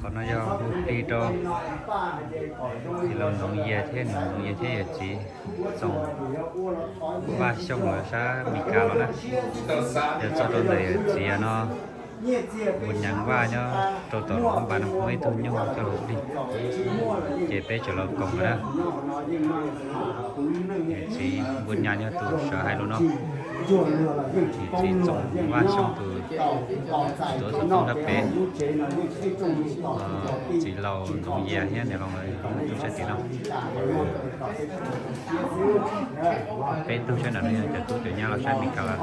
Qhov no yog hu plig rau txiv laus Ntxoov Yias thiab niam Ntxoov Yias thiab yawm txiv Txoov Vaj Xyooj lawv sab Mes Kas los na. Yog txog rau ntawm yawm txiv no, Npus Nyas Vaj nyob rau tom Luam Phab Npas no muaj ib tug nyuj coj los plig, ces peb tseem los koom lawm na. Yawm txiv Npus Nyas yog tus sawv hais lus no. Yawm txiv Txoov Vaj Xyooj tus tuav xov tooj nrog pem. Txiv laus Ntxoov Yias thiab niam laus Ntxoov Yias sab tim no. Peb tug sab nram no yog cov tub cov nyab los sab Mes Kas los thiab.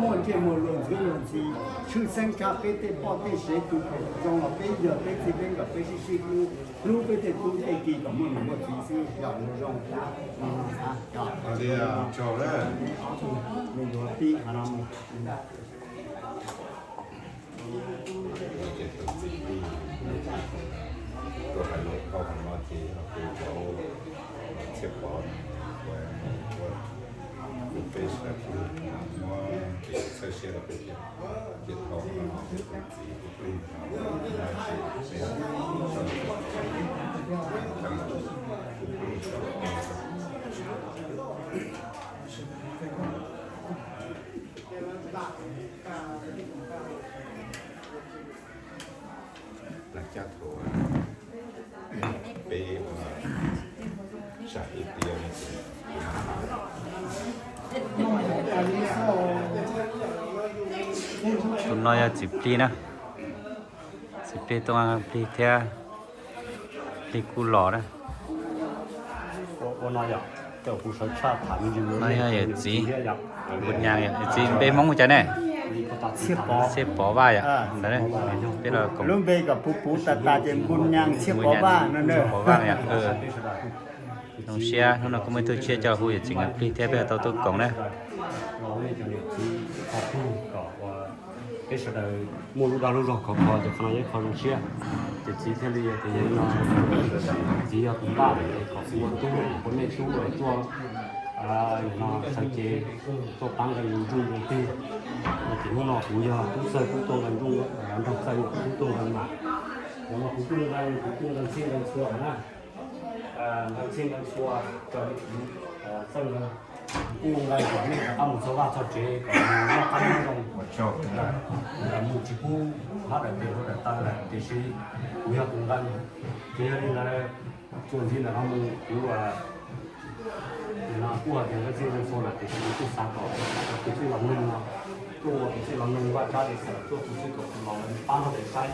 Muaj ntsej muag luag ntxhi luag ntxhi, tshwj xeeb tshaj peb tej poj tej sev tus zoo los peb yawg peb txiv peb nkawm peb sib sib hlub, hlub peb tej tub tej ki kom muaj niam muaj txiv xwb yog zoo. Mus yuav tij no. Ces tus txiv tij tuaj hais lus kauj hais no ces yog tus cov Txhiaj Pov, ua tus peb sawv daws muab kev txhawb siab rau peb thiab. Ces thaum no ces tus txiv tus plig no, tus plig Peb ua sam ib tiag no ces tus no yog txiv plig na, txiv plig tuaj plig thiab plig kuj los na. No yog yawm txiv Npus Nyas, yawm txiv npe Hmoob ua cas ne? Txhiaj Pov Vaj yom. Ntawd peb los koom lub npe kom puv puv tas tas ces Npus Nyas Txhiaj Pov Vaj no. Pov Vaj yom. Zoo siab hnub no kuj muaj ib tug tsiaj coj hu yawm txiv nkawd plig thiab peb tau tuaj koom na. Peb sawv daws muaj lub dag lub zog khov kho ces qhov no yog ib qho zoo siab. Ces txiv thiaj li tias yog no, txiv yog tus npaj es kom ua tub ua nej tub tuaj no sawv cev tuaj pab nqe ntsuj nqe plig. No ces hnub no kuv yog tub txawj tub tuaj nqe ntsuj, nraug txawj tub tuaj nqe mas. Hnub no kuv tuaj nqe, kuv tuaj nqe txhij nqe txhua na. Nqe txhij nqe txhua rau txawj nqe, kuj nqe kom nej rov qab mus txog vaj txog tsev kom noj qab nyob zoo, mus tsis pub hab daim tes hauv daim taw lawm. Tiam sis kuv yog tus nqe, ces yog li ntawd txuas ntxiv ntawm no mus kuv kuj hais tias nqe txhij nqe txhua lawm tiam sis kuv kuj xav kom tus txij los neeg no tuaj ua tus txij los neeg vaj tsab li xwb, tuaj tus txij kom los pab nrog kuv saib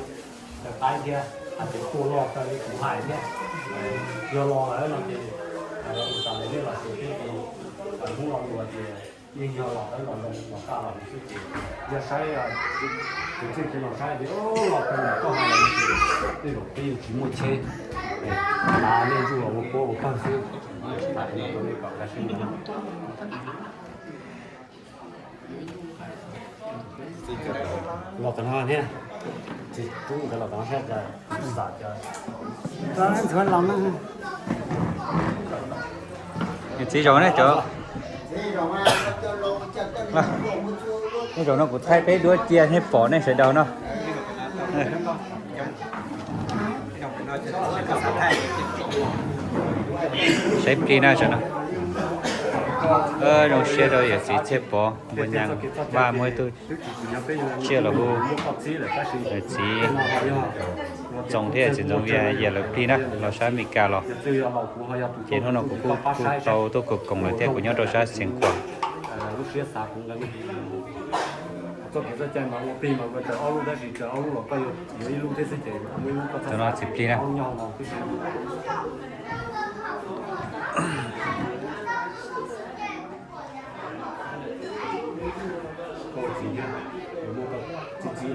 qaib thiab hais tias tuaj loj raws li kuv hais thiab. Yog los lawm no ces ua tas li nej los ces peb tus Hmoob los lus tias yeej yog los lawm los los los kaj los xwb ces yog saib tus txij ces los saib tias los raws li koj hais los ces tej zaum peb yeej tsis muaj tsheb, tav nej ntsuj los ua puab ua pawg xwb. Tsis tas li no rau nej kom kaj siab. Los tom no thiab, tsis rub ntawd los tom no saib cas xam cas. Txiv zaum ne cov, nej zaum no kuv thaij peb duab cia nej pom nej sawv daws no. Saib plig na sawv no. Zoo siab rau yawm txiv Txhiaj Pov, Npus Nyas Vaj muaj ib tug tsiaj los hu yawm txiv Txoov thiab yawm txiv Ntxoov Vias Yias lawv plig na los sab Mes Kas los. Ces hnub no kuv kuj tau tuaj koom koom lawv thiab kuv nyob rau sab Xeev Khuam. Tus no txiv plig na.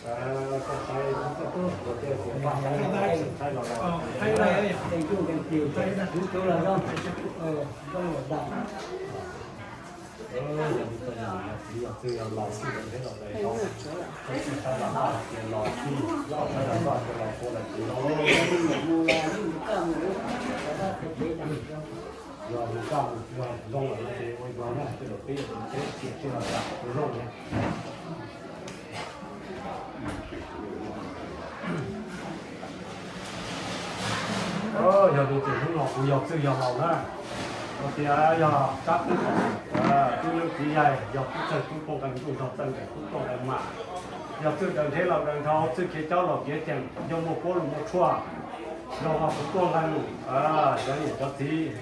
Koj saib, koj tub, koj tub, koj tub, koj tub, koj tub, koj tub, yog txiv yog txwj yog laus xwb, los txij saib los txij los txij, los txij los txij los ua lawm txiv los. Yog mus kaj mus tsuag zoo lawm no ces ua yog na, tej zaum peb yuav tus teb tiam sis los yog tus zoo na. Yog li ces hnub no kuv yog txwj yog laus na, hos tias yog sab tub, tub neeb txiv yaig, yog tub txawj tub tuaj nqe ntuj, yog txawj nqe tub tuaj nqe mas, yog txwj daws nrheb los daws nrhau, txwj kev caub los kev ceem, yog muaj puab los muaj tshuaj, yog kuv tuaj nqe, cov niam cov txiv,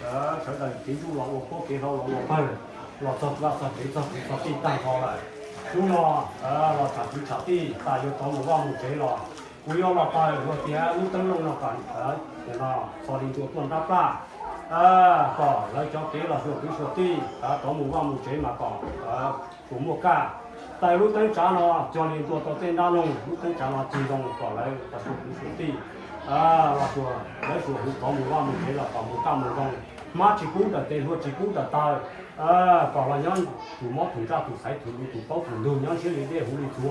sawv daws kev ntuj los ua puab, kev hlau los ua pawg, los txog vaj txog tsev txog kwv txog tij tag nrho lawm. Hnub no los tham kwv tham tij tas yuav rov mus vaj mus tsev los, kuv yuav los pawg hais tias lub teeb looj no kom, no, txhos li ntua tuaj ntab plaj, kom lawv cov kev los suav kwv suav tij, rov mus vaj mus tsev mas kom tsuas muaj kaj. Taws lub teeb tsav no cog li ntua tau tej nrab loog, lub teeb tsav no cig zoo kom lawv suav kwv suav tij, los suav, lawv suav huv rov mus vaj mus tsev los kom mus kaj mus zoo. Hmab tsis kub daws tes, hlua tsis kub daws taw, kom los nyob tus mob tus ntsaj tus xaiv tus lus tus paub tus ntug nyob ntsiab li dej huv li txhuv.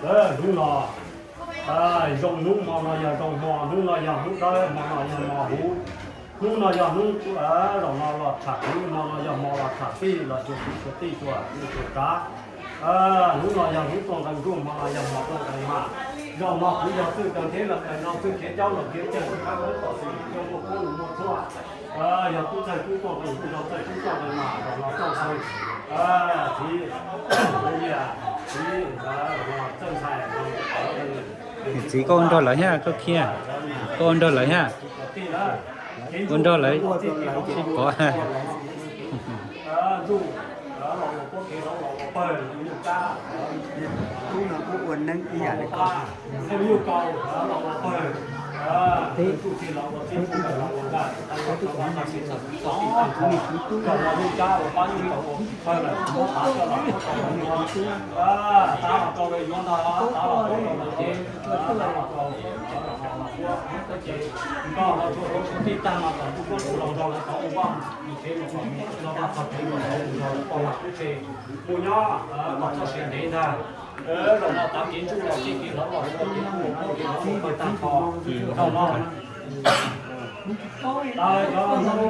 Hnub no zoo hnub, hmo no yog zoo hmo, hnub no yog hnub dawb, hmo no yog hmo huv. Hnub no yog hnub, zaum no los tsham kwv, hmo no yog hmo los tsham tij, los suav kwv suav tij, suav tij suav tsav. Hnub no yog hnub tuaj nqe nruj, hmo no yog hmo tuaj nqe mag. Zaum no kuv yog txwj kaw ntheb los kaw no, txwj khiav caub los khiav ceem, kab koob tom xwm coj muaj koob muaj tshuaj. Yog tub ntxawg tub tuaj nqe nruj, yog ntxawg tub tuaj nqe mag, zaum no txoj ntxhais, txiv, txiv, txawj ntxhais. Txiv, koj ua nrog lawv thiab, koj khiav, koj ua nrog lawv thiab, ua nrog lawv sib pov. Tub no kuj ua neeb ib yam li koj. Mus nyob kom txoj sia ntev ntag. Zaum no tav kev ntsuj los txij kev hlawv los ua kev ua kev hlawv ua pawg tag nrho. Zaum no tav lawv cov noj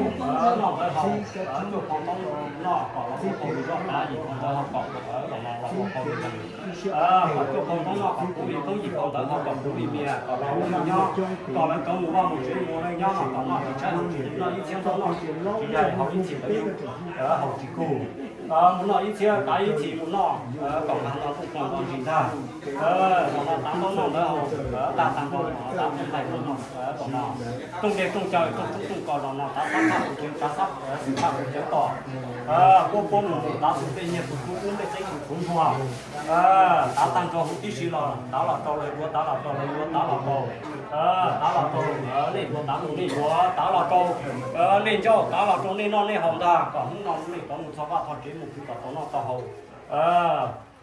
ntawd haus, cuaj phau ntoob noj kom los ua pawg zog, tav yim phau ntawd haus kom zaum no los ua pawg zog. Kom cuaj phau ntoob noj kom puv li koob, yim phau ntawd haus kom puv li mias, kom los ua neej nyob, kom lawv cov mus vaj mus tsev mus neej nyob no kom noj tsis tshaib haus tsis noj ib txhiab ntaub noj tsis yaig haus ib txhis ntawv yub haus tsis kug. Mus noj ib txhiab kav ib txhis mus noj kom nqag nto ntuj poog nto ntsis ntag. Zaum no tav ntaub noj ntawd haus tag tag nrho, tav ntaub nqaij ntaub noj zaum no, rooj dej rooj cawv rooj tshoob rooj kos zaum no tav xab phaj kuv cev, tav xab xwm phaj kuv cev tos. Puab puab mus mus tav tus tej nyiaj tus tub ub tej txeeb tus txhuv ntxuag. Tav tag nrho huv tib si los tav los rau lawv yuav, tav los rau lawv yuav, tav los rau, tav los rau nej yuav, tav mus nej yuav, tav los rau nej ncauj, tav los rau nej noj nej haus ntag. Kom hnub no nej rov mus txog vaj txog tsev mus khwv kom tau noj tau haus,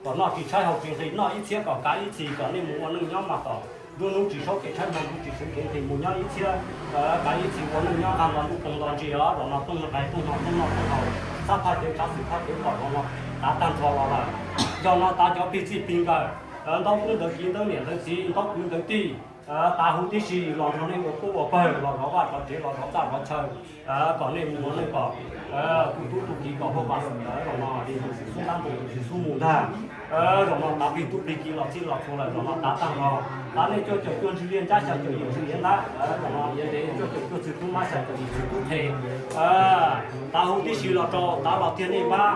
kom noj tsis tshaib haus tsis nqhis, noj ib txhiab kom kav ib txhis, kom nej mus ua neej nyob mas kom nruab hnub tsis saub kev tshaib, hmo ntuj tsis xwv kev nqhis, mus nyob ib txhiab kav ib txhis ua neej nyob nqag nto ntuj poog nto ntsis os. Zaum no rooj nqaij rooj noj rooj noj rooj haus, xab phaj cev, tsav xwm phaj cev, kom zaum no tav tag nrho los lawm. Zaum no tav cov pig txij pig nkawm, ntaub tub ntawv kiv, ntaub niam ntawv txiv, ntaub kwv ntawv tij, tav huv tib si los nrog nej ua pub ua pawg, los zov vaj zov tsev, los zov txaj zov chaw, kom nej mus ua neej kom tu tub tu kiv kom huaj vam xwm ntawd, zaum no li tus xwm xub ntab ntoo tus xwm xub mus ntag. Zaum no tav plig tub plig kiv los txhij los txhua lawm, zaum no tav tag nrho. Tav nej cuaj caum cuaj ntsig liaj nrab, xya caum yim ntsig liaj nrab, zaum no iav ntev cuaj caum cuaj txwg tub mab, xya caum yim txwg tub qhe. Tav huv tib si los rau, tav los tiag nej npab,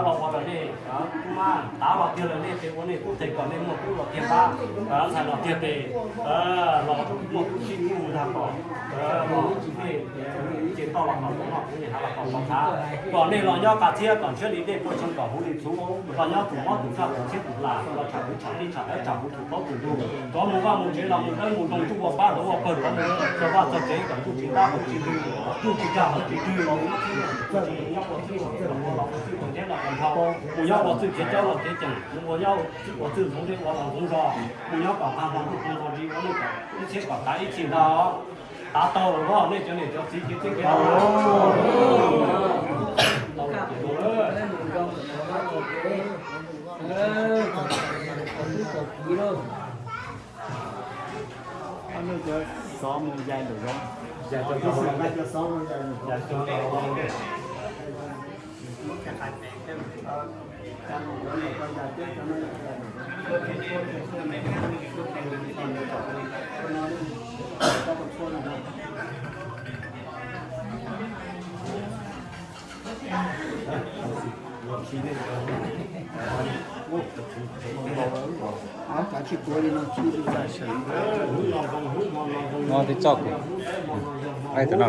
los ua lawm nej tub mab, tav los tiag lawm nej tes ua nej tub tes kom nej muaj tub los tiag npab, ntxhais los tiag tes, los muaj tub sib tub ntag kom, los nej ces toj los kom tau noj, kuv niam hav los kom tau ntshav, kom nej los nyob qas txhiab kom ntshiab li dej puag tshoo kom huv li txhuv, los nyob tus mob tus ntsaj tus txhiab tus lam, los tsham kwv tsham tij tsham dawb tsham huv tus taub tus ntug, rov mus vaj mus tsev los mus dawb mus zoo, ntuj ua pab rov ua pawg, rov mus txog vaj txog tsev kom ntuj tsis ntab haus tsis rwg, ntuj tsis dag haus tsis rwg, nyob ua txwj los ua los ua txwj, ua ntheb los ua nthau, mus nyob ua txwj kev caub los kev ceem, mus ua nyob ua txwj ntxoov zej ua los ntxoov zos, mus nyob kom nqag nto ntuj poog nto ntsis, ua neej kom ib txhiab kom kav ib txhis ntag. Tav tau lawm os, nej cov niam cov txiv kev txij kev tau lawm. Xov mus yais ntawm zoov, yais cov tib si, yais cov xov mus yais ntawm zoov. No twb txog kuv, ai tau no.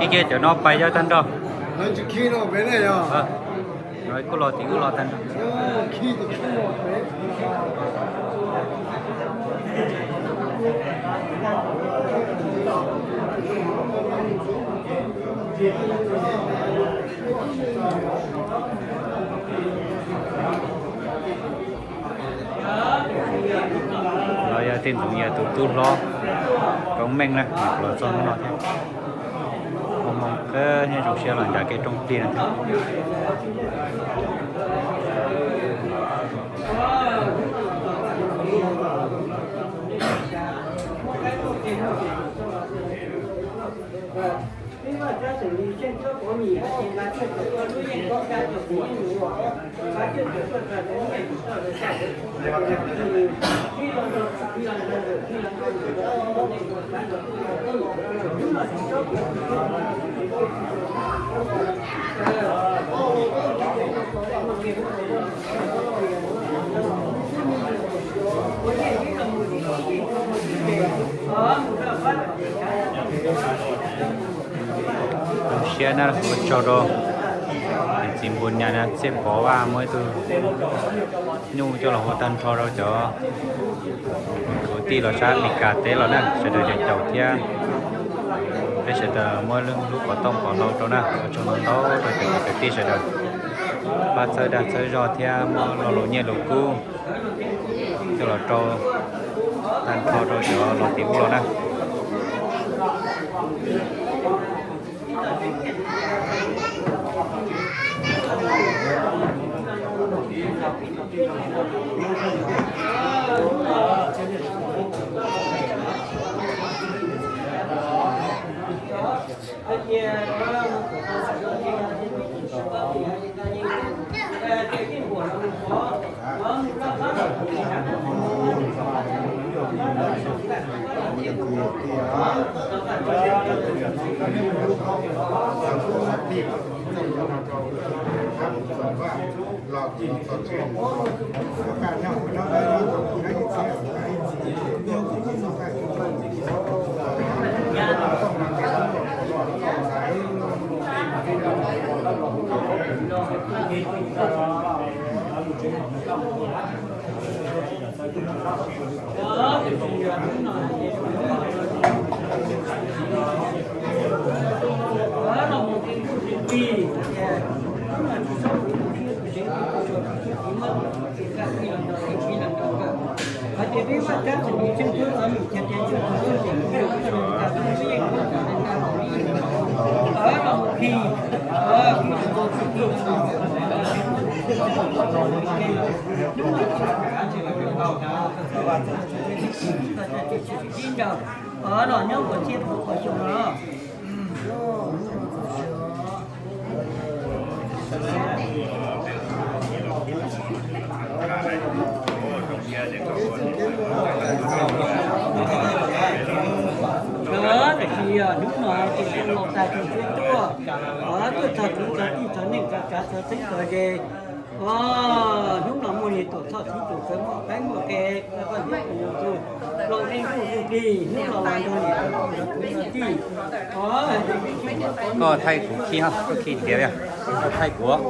Khib kiag cov no pais yog tag nrho. No kuj los tim kuj los tag nrho. Los yog tij Ntxoov Yias tus tub hlob Koob Meej na, los txog hnub no thiab. Hmoo hmoo kawg, nyob zoo siab los ncav kev rooj plig no thiab. Zoo siab na, ua tsaug rau niam txiv Npus Nyas na, Txhiaj Pov Vaj muab ib tug nyuj coj los ua tag nrho rau cov kwv tij los sab Amelikas teb los na, sawv daws caum caum thiab. Peb sawv daws muab lub qhov tooj qhov hlau rau na, ua tsaug ntau ntau rau cov kwv tij sawv daws pab txhawb dag txhawb zog thiab muab lo lus nyiaj lus kub coj los rau tag nrho rau cov los tim ub los na. Los nyob ua txhiab pua xyoo no. Tam sim hnub no ces tau los tas tsoom tshiab tuaj, tuaj txog kwv txog tij txog neej txog tsav txog txheeb txog ze. Hnub no muaj li tuam txhoj txiv tuam txhawv muaj qaib muaj qe, los nqe nkuj nqe plig, hnub no los nrog niam txiv txog kwv txog tij. Koj thaij kuv khij, koj khij tias koj thaij kuv.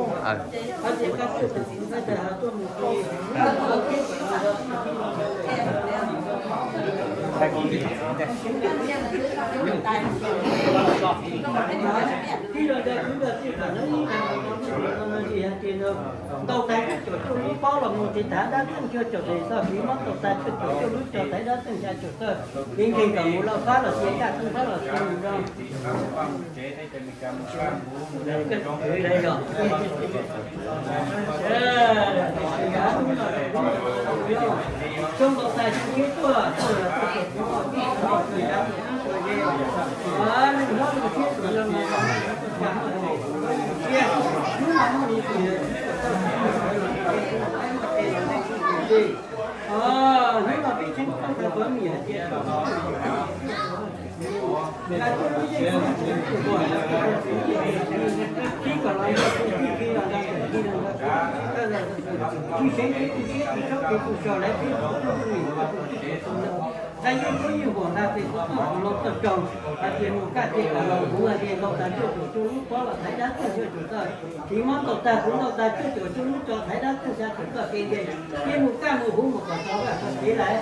Ntau tas cuaj caum cuaj lub pob los mus tiv thaiv dab txeej cuaj caum pes txoj, tiv mob ntau tas cuaj caum cuaj lub tso thaiv dab txeej xya caum txoj, tiv nkeeg kom mus lauj fab los tiv kaj txeej fab los tiv mus zoo. Zoo ntau tas cuaj caum cuaj tuaj, neeg hlob neeg siab tus zoo, hnub no muaj li hnub no peb tseem tau tau pov niam tias Txij kom los yog tus txij txij los nrog tus txij los nrog tus, tsis seev kev tu siab tsis txhob kev tu so lawv peb tus txij tus niam tus txij tus no. Nqa yeeb ncuab yeej huam nqa tes kuv txoj kuv los txoj tsaug hais tias mus kaj tes kom los kuv hais tias ntau tas cuaj caum cuaj lub pob los thaiv dab txeej cuaj caum txoj, tiv mob ntau tas kuv ntau tas cuaj caum cuaj lub tso thaiv dab txeej xya caum txoj kev nce, thiab mus kaj mus huv mus kom txog vaj txog tsev lawm.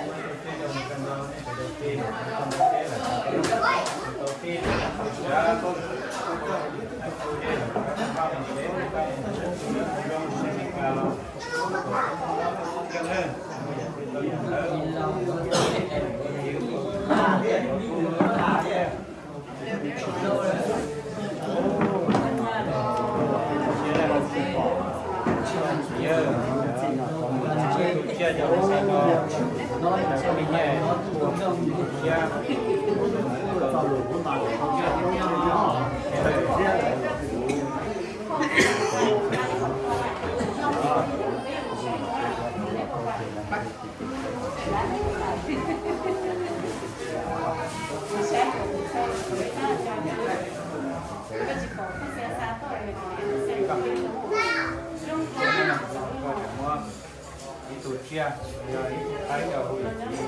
Ib tug tsiaj, yog ib tug qaib yog hu yawm txiv,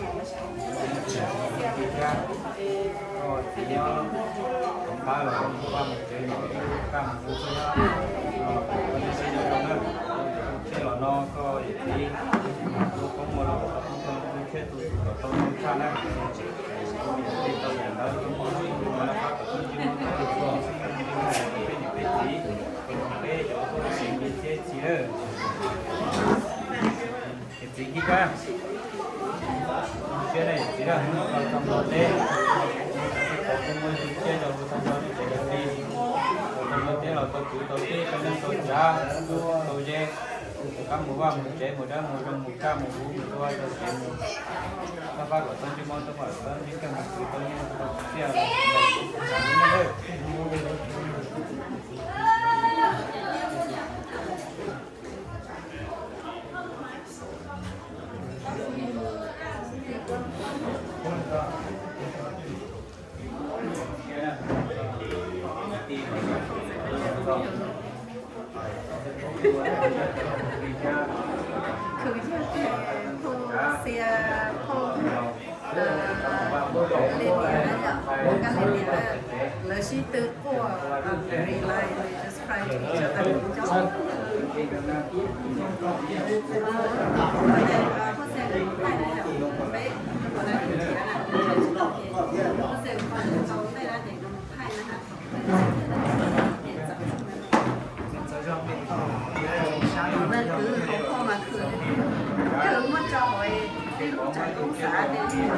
ib tug tsiaj, koj txiv nyob tom qab los mus vaj mus tsev, ib tug kaj mus hu xwb nyob, los koj nyob sib nyob zoo na. Tus tsiaj los no koj yawm txiv, tus qoob muag los kom tau qoob tau loo, tus tsiaj tus xwm kom tau zoo tshaj na. Tus yawm txiv tau yam ntawd, tus muaj tus muaj laj qab kom txhob ntsej muag txhob hlub txog peb niam peb txiv, peb cov tub txiv txiv lawm. Yawm txiv Nkij Kab, zoo siab na yawm txiv na, hnub no tau txog nplog teb, tau kuv muaj tus tsiaj rau kuv tau nplog teb, tau nplog teb los tau kwv tau tij tau neej tau tsav tau ze, kab mus vaj mus tsev mus dawb mus zoo mus kaj mus huv mus rau vaj rau tsev mus, kab fab kom txhob ntsej muag txhob hlub txhob ntsej muag txhob hlub txhob hlub txhob hlub. Kab lis tias lawv sib tw quaj, rely, just cry to each other. Peb, peb, peb, peb, Tus neeg khwv hauv qhov mas khwv, khwv muab tso hauv peb lub tsev koob xav tias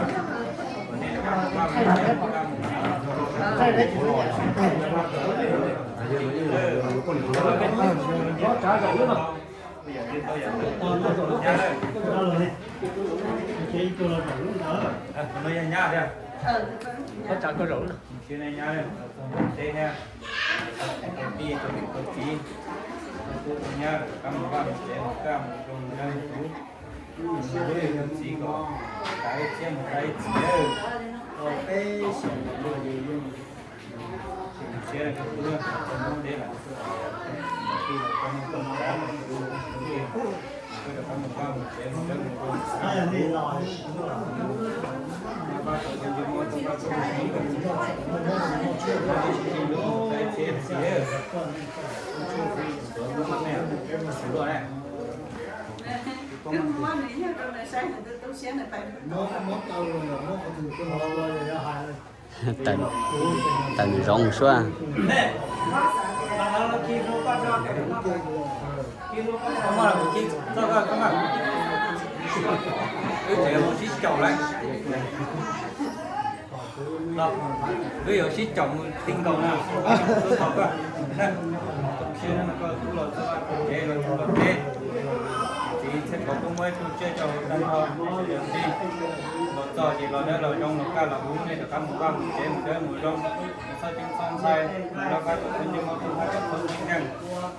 Tawm nws zoov suab. Wb yuav sib caum mus ti nkaus na. Koj tub los txog vaj txog tsev los txog txog teb, txiv Txhiaj Pov kuj muab ib tug tsiaj rau tag nrho, los txog ces los dawb los zoo los kaj los ub, nej rov qab mus vaj mus tsev mus dawb mus zoo, txhob ceeb txhob ntxhais, loj qab tau txhob ntsej muag txhob qab txhob txhob nkeeg,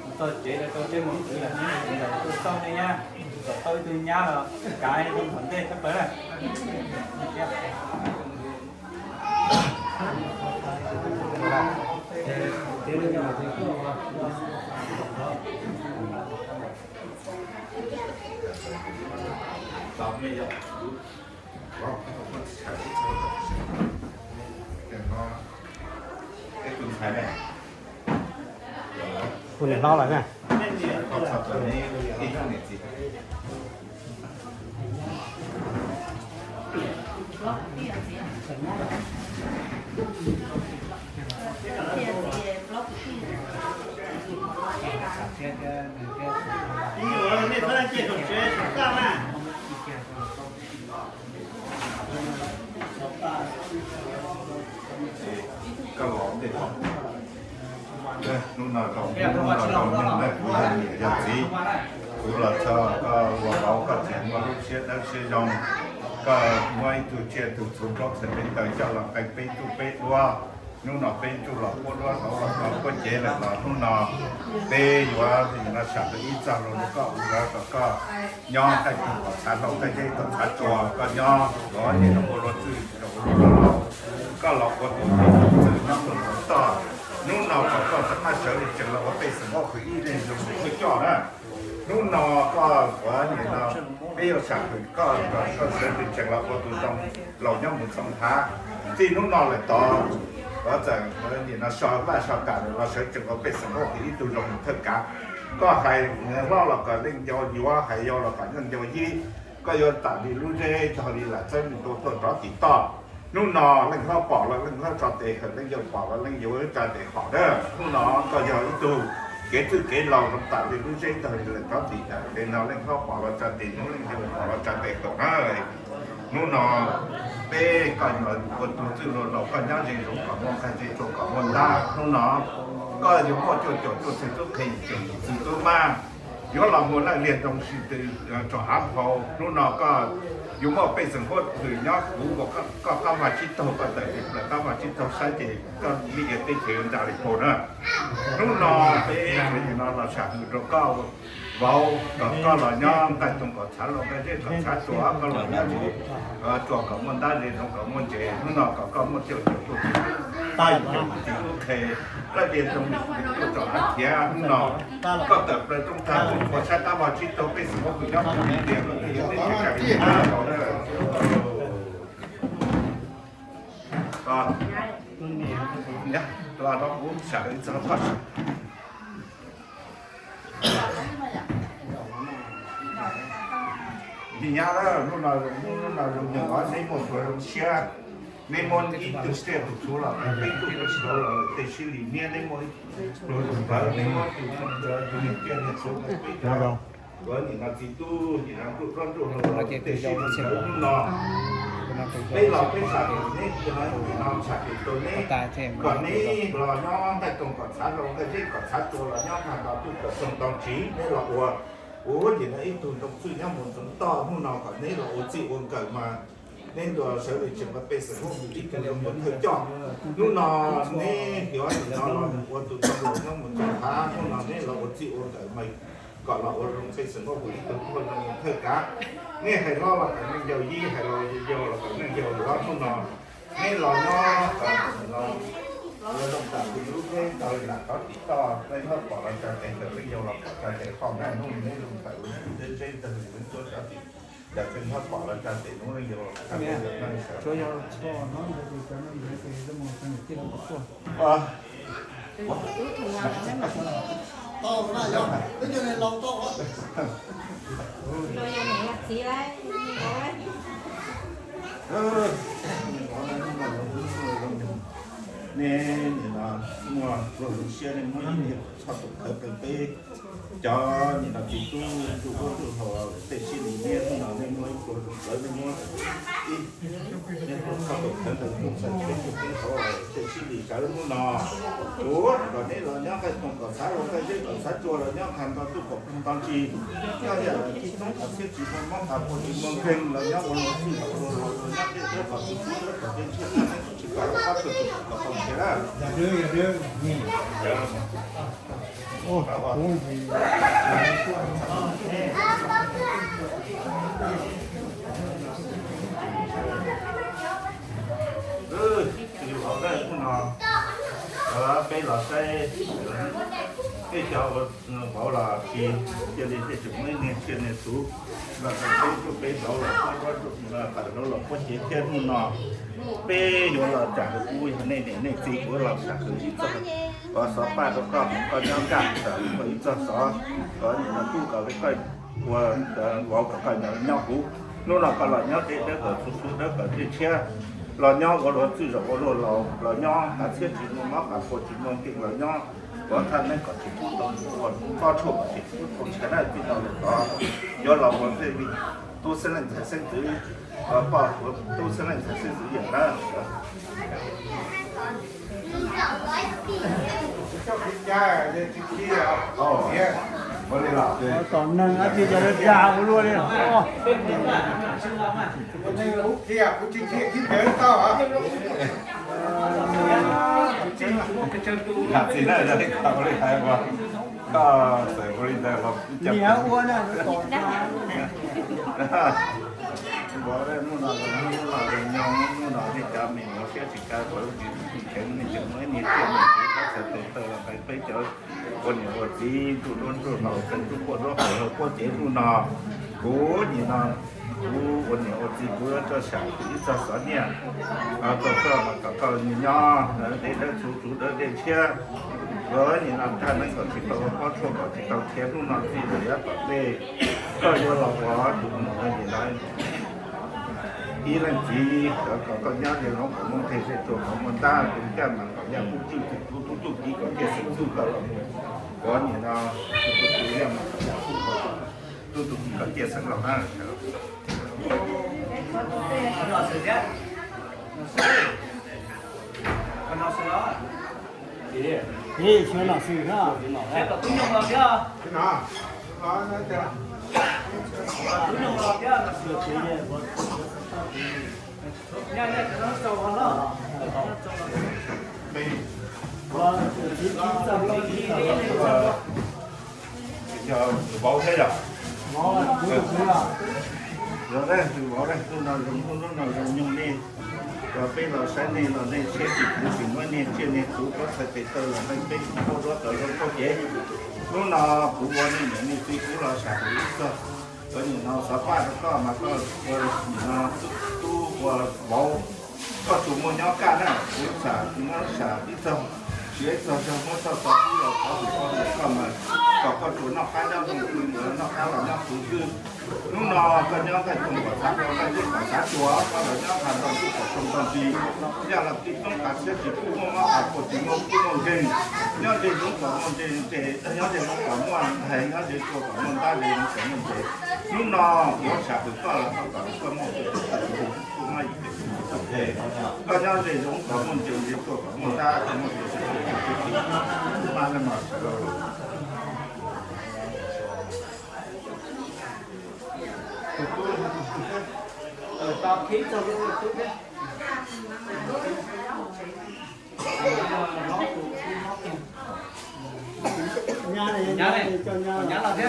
mus txog tsev rau rau tej mus kwv los nej tus ntawm tus txaus nej nyab, kom tau ib tug nyab los kav rau tom ntej thawj plaws na. Tus niam hlob lawm na. Koj los ntej, hnub no zoo, hnub no zoo neeg na, kuv yog niam yog txiv, kuv los txog koj ua vauv koj tseem muaj lub siab dawb siab zoo, koj muab ib tug tsiaj tug txhuv plaub txhais peb taws coj los qee peb tsuj peb duab. Hnub no peb tsuj los puab duab, hauv los puab cev lawm los hnub no peb yuav no sam tus ib txog los rau koj ua kom koj nyob, koj tug kom txhav hlau, koj yeb kom txhav tsuas, koj nyob los ua luag txwj, koj los ua tus txwj nyob tus toj. Hnub no kom koj rov qab sawv li tseem los ua pej xeem huab hwm ib leeg zoo mus tuaj coj na. Hnub no koj ua nim no peb yuav sam hwm koj, koj sawv li tseem los ua tus zoo laus nyob mus txhoov hav. Txij hnub no lawm tod, koj txawm nim no so vaj so kam lawm los sawv tseem ua pej xeem huab hwm ib tug zoo mus thawj kav. Koj hais hlob los kom leej yau yuav, hais yau los kom leej yau yib. Koj yuav tam li lub zeb tog li lam txawb nws rau tuaj rov tim toj. Hnub no leej hlob pom los leej hlob tso tes hawm, leej yau pom los leej yau tsa tes hom na. Hnub no koj yog ib tug kev txwj kev laus zoo tam li lub zeb tog li lam rov tim ntawm, tes no leej hlob pom los tsa tes hnub, leej yau pom los tsa tes kaum na. Hnub no peb koj ua tus txwj laus, koj nyob ze zoo kom muaj nqaij, ze tsuag kom muaj ntab. Hnub no koj yuav muaj cuaj caum cuaj txhiab tub qhe, yim caum yim txhiab tub mab, yuav los mus laj liag ntoo sib tw rau av hau. Hnub no koj yuav muaj pej xeem huab hwm nyob kuv ua koj qab vag tsib taug, koj tawm li plaws qab vag tsib taug saib ces koj lij teb chaws yuav nra li puas na. Hnub no peb nim no los sam hwm rau koj vauv, kom koj los nyob nqaij too kom txhav hlau, nqaij zeb kom txhav tsuas, koj los nyob tsuag kom muaj ntab, ze zoo kom muaj ntses. Hnub no kom koj muaj cuaj caum cuaj txhiab tub qhe, laj liag ntoo sib tw rau av khiav. Hnub no koj tawm plaws rooj tag kuv ua saib qab vag tsib taug pej xeem huab hwm nyob kuv li tias koj twb yuav teb chaws li na. Tus no kuv sam ib txog toj siab. Nim nyab lawm, hnub no zoo, hnub no zoo nyoog os, neb muaj pluas zoo siab, neb muab ib tug tsiaj tus txhuv los peb tug tsiaj los tej sib lim niab, neb muaj pluas zoo nkawd, neb muab tus tsiaj niag txhuv peb cov, nim no txiv tub nim no nruj duab nruj hlauv los tej sib lim nkawd hnub no. Peb los peb sam neb nim no tsham tus neb, kom neb los nyob nqaij toog kom txhav hlau, nqaij zeb kom txhav tsua, los nyob nqaj nto tuj kom toog tau tsiv, neb los ua, ua nim no ib tug ntoo txwj nyob mus ntxoov toj, hnub no kom neb los ua txij ua nkawm mas neb ntuas sawv li tseem nqa pej xeem huab mus ib tug zoo ntuas thawj coj. Hnub no neb yuav nim no los ua tus ntoo los nyob mus ntxoov thav, hnub no neb los ua txij ua nkawm mas kom los ua zoo pej xeem huab mus ib tug thawj kav. Nej hais hlob los kom neej yau yib, hais los yau los kom neej yau luav, hnub no neb los nyob kom ua zoo tam tus lub teb ntawd lam tov tim toj, leej hlob pom los tsa tes ntawm, leej yau los pom tsa tes, qhov nqaij hnub neb zoo tawm deb zeb ntawd lwm lub tuab cov tim, yam leej hlob pom los tsa tes hnub leej yau los tsa tes ntawm. Nej nim no muaj pluas zoo siab, nej muab ib niag txhoj tus khawv pes peb cov nim no txiv tub nruj duab nruj hlauv tej sib lim niab, hnub no nej muab ib pluas zoo nkawd, nej muab ib niag txhoj tus khawv ntawm tus txhais tes tus teb hauv tej sib lim nkawd hnub no. Kuv kom neb los nyob nqaij toog kom txhav hlau, nqaij zeb kom txhav tsua, los nyob nqaj nto tuj kom toog tau tsiv, nyob yam txiab tsis muaj mob, qas puas tsis muaj nkeeg, los nyob ua luag txwj ua luag laus, los nyob tej dawb kom tsis pub dawb kom tej ntshiab tag neb kom tsis pub qab tsuag tsis kom tau nrhiav na. Tus vauv hnub no, peb los saib, peb cov vauv los tsis cia li tej tseem muaj ib niag tsiaj niag txhuv los tau peb tuaj peb vauv los, peb vauv los puab cev thiab hnub no peb yuav los tsam kuv yog nej niam nej txiv, kuv los tsam kuv ib txoj, kom xov paj rau koj, koj nyob nkaj tsam kuv ib txoj xov, kom nim no kuj kom koj ua vauv kom koj nyob kuv. Hnub no koj los nyob deb dawb kom txhua txhua dawb kom tej ntshiab, los nyob ua luag txwj zaum ua luag laus, los nyob qas txhiab tsis muaj mob, qas puas tsis muaj nkeeg, los nyob ua thaj neeb kom tsis pub tau ua, pob tshuaj kom tsis pub tau nrhiav na, txij no lawm tod yuav los ua tej tub xeeb leej ntxhais xeeb ntxwv, poj tub xeeb leej ntxhais xeeb ntxwv yawm na. Tom neeg ab tsi cov dag ua luaj li. Txiv na, li tau li hais ua, koj txawm ua li ntawd los niam ua na. Hnub no los nyob, hnub no nej cov me nyuam siab tsis kawg, kuv tsis tsis kheev, nej tseem muaj ib niag tsiaj niag txhuv, koj txhais tes taw los nqe peb cov ua niam ua txiv nruj duab nruj hlauv, nruj quaj duab qhauv hlawv quab cev hnub no. Kuv nim no, kuv ua niam ua txiv kuv yuav rau sam kuv ib txoj xov nyiaj rau koj, kom koj nyob deb dawb txhua txhua dawb dej ntshiab. Kuv nim no thaj neeb kom tsis tau ua pob tshuaj kom tsis tau khiav hnub no txij lawm yav tom ntej. Koj yuav los ua tus nim no ib leej txiv kom koj nyob li hauv kom muaj nqi zej tsuag kom muaj ntab tus caj mas kom yaj kuj tswj tus tub tub tub kiv kom ciaj xeem txuj koj los mus. Kuv nim no tus tub tub yaj mas kom yaj kuj tub tub kiv kom ciaj xeem los na. Ib xyov nom xwm na. Yog tus vauv thiab yom? Yog tus vauv, hnub no zoo, hnub no zoo nyoog nej, peb los saib nej los nej siab tsis khwv tsis muab niag tsiaj niag txhuv koj txhais tes taw los nqe peb kuj duab tau zoo koj cev. Hnub no kuv ua nej niam nej txiv kuv los sam kuv ib txog, kuv nim no xov paj rau koj mas koj ua nim no tub ua vauv, Koj tsuas muaj nyob kaj na, kuv xam, muab xam ib txog, siav ib txog zog muab txog tau ub los thov hwm koj, koj mas kom koj tsuas noj qab nyob zoo xwb, noj qab los nyob xwb xwb. Hnub no koj nyob nqaij too kom xav, koj nqaij teb kom xav tsuas, koj los nyob nqaij nroj ntuj kom too nroj nti, yaj los tib toob qas txhiab tsis kuj muaj mob qas puas tsis muaj kuj muaj nkeeg. Nyob ze zoov kom muaj nte nte, nyob ze zoov kom muaj nthe, nyob ze tsua kom muaj ntab, ze zoov kom muaj nte. Hnub no yuav sam hwm koj los koj kom koj muaj kuj muaj nte, koj nyob ze zoov kom muaj nte, ze tsua kom muaj ntab, koj muaj Nyab los thiab.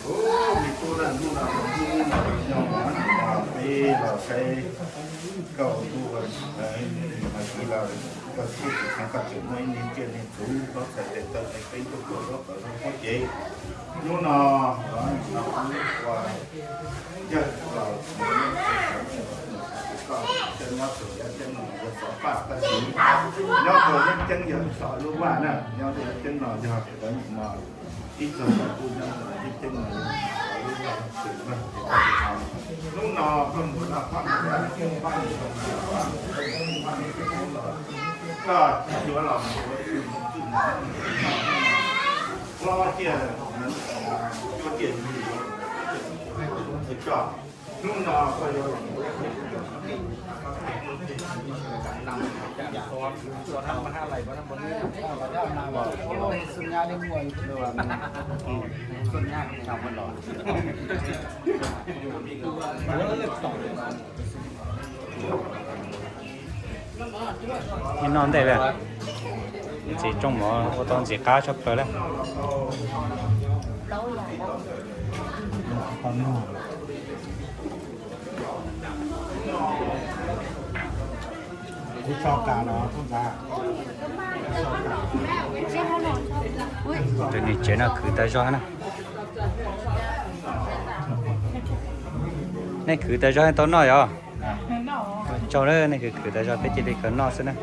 Ub, me tub laj ntuj no, ntuj no nyob peb los saib koj ntuj, koj tub los koj tseem muaj ib niag tsiaj niag txhu, koj txhais tes taw peb ntuj koj zaub tawv zaub pob cev. Hnub no, no ua yawg los koj coj nyob tus yaj ceeb no yog xov paj tab sis nyob tus yaj ceeb yog xov lub vaj na, nyob tus yaj ceeb no yog cov nyuam no ib txog los kuj nyob tus yaj ceeb no yog xov lub vaj xwm na. Hnub no koj mus noj phab mus noj paj, koj yuav los mus ua ib tug mus txwj mus hlob tiaj, hlob tiaj ntxwg coj. Hnub no koj yuav los mus ua ib tug Ib noj ntej lawm, ntxim rooj mov ua tau ntxim qab tshaj plaws lawm. Tus niam tsev no khwv tas zog na. Nej khwv tas zog tau noj yom? Tsaug na, nej khwv khwv tas zog peb cia li kawg noj xwb na.